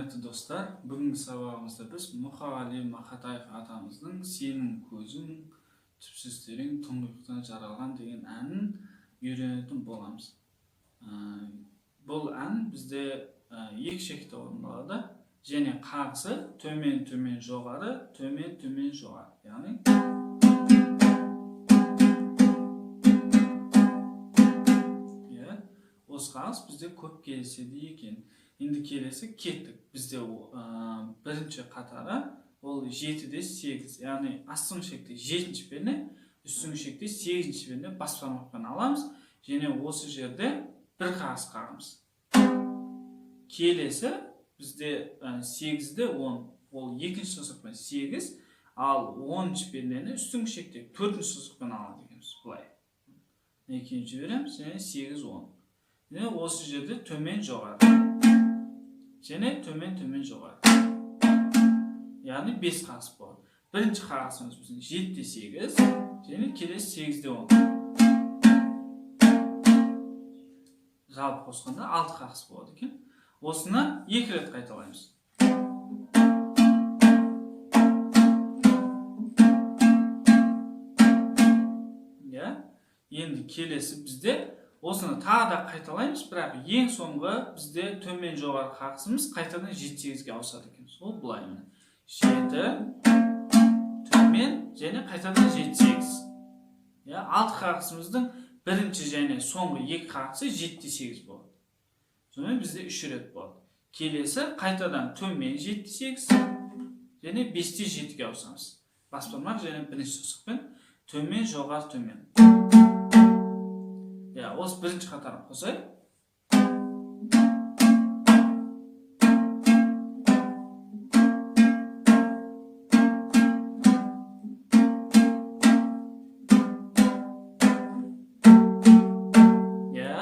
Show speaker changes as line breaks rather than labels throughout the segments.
Құрметті достар, бүгінгі сабағымызда біз Мұқағали Мақатаев атамыздың «Сенің көзің түпсіз терең тұңғиықтан жаралған» деген әнін үйренетін боламыз. Бұл ән бізде екі шекте орындалады және қағысы төмен, төмен, жоғары, төмен, төмен, жоғары. Яғни иә, осы қағыс бізде көп кездеседі екен. Енді келесі кеттік. Бізде бірінші қатары ол 7-де 8, яғни астыңғы шекте 7-ші перне, үстіңгі шекте 8-ші перне бас бармақпен аламыз және осы жерде бір қағыс қағамыз. Келесі бізде 8-де 10, ол екінші саусақпен 8, ал 10-шы пернені үстіңгі шекте 4-ші саусақпен алады екенбіз. Былай. Екеуін жібереміз және 8, 10. Және осы жерде төмен, жоғары. Және төмен, төмен, жоғары. Яғни 5 қағыс болады. Бірінші қағысымыз біздің 7-де 8 және келесі 8-де 10. Жалпы қосқанда 6 қағыс болады екен. Осыны 2 рет қайталаймыз. Иә? Енді келесі бізде осыны тағы да қайталаймыз, бірақ ең соңғы бізде төмен жоғары қағысымыз қайтадан 7-8-ге ауысады екен. Ол былай міне. 7 төмен және қайтадан 7-8. Иә, 6 қағысымыздың бірінші және соңғы 2 қағысы 7-8 болады. Сонымен бізде 3 рет болады. Келесі қайтадан төмен 7-8 және 5-7-ге ауысамыз. Бас бармақ және бірінші саусақпен төмен, жоғары, төмен. Иә, осы бірінші қатарын қосайық. Иә,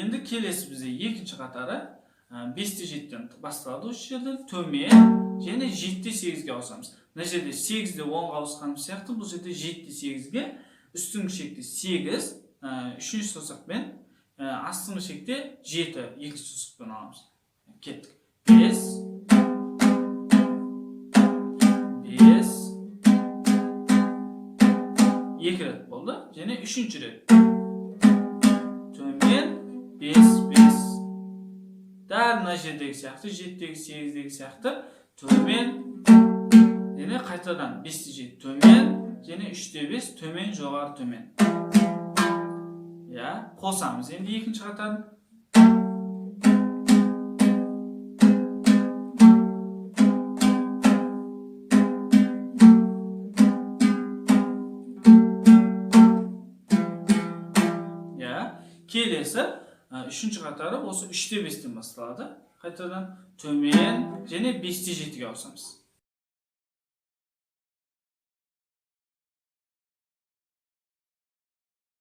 енді келесі бізде екінші қатары 5-те 7-тен басталады осы жерден төмен және 7-те 8-ге ауысамыз. Мына жерде 8-де 10-ға ауысқанымыз сияқты, бұл жерде 7-те 8-ге үстіңгі шекте 8, үшінші саусақпен, астыңғы шекте 7, екінші саусақпен аламыз. Кеттік. 5 5 2 рет болды және үшінші рет төмен 5 5. Дәл мына жердегі сияқты, 7-дегі 8-дегі сияқты төмен және қайтадан 5-те 7 төмен және 3-те 5 төмен, жоғары, төмен. Иә, қосамыз енді екінші қатарын. Иә, келесі үшінші қатары осы 3-те 5-тен басталады. Қайтадан төмен және 5-те 7-ге ауысамыз.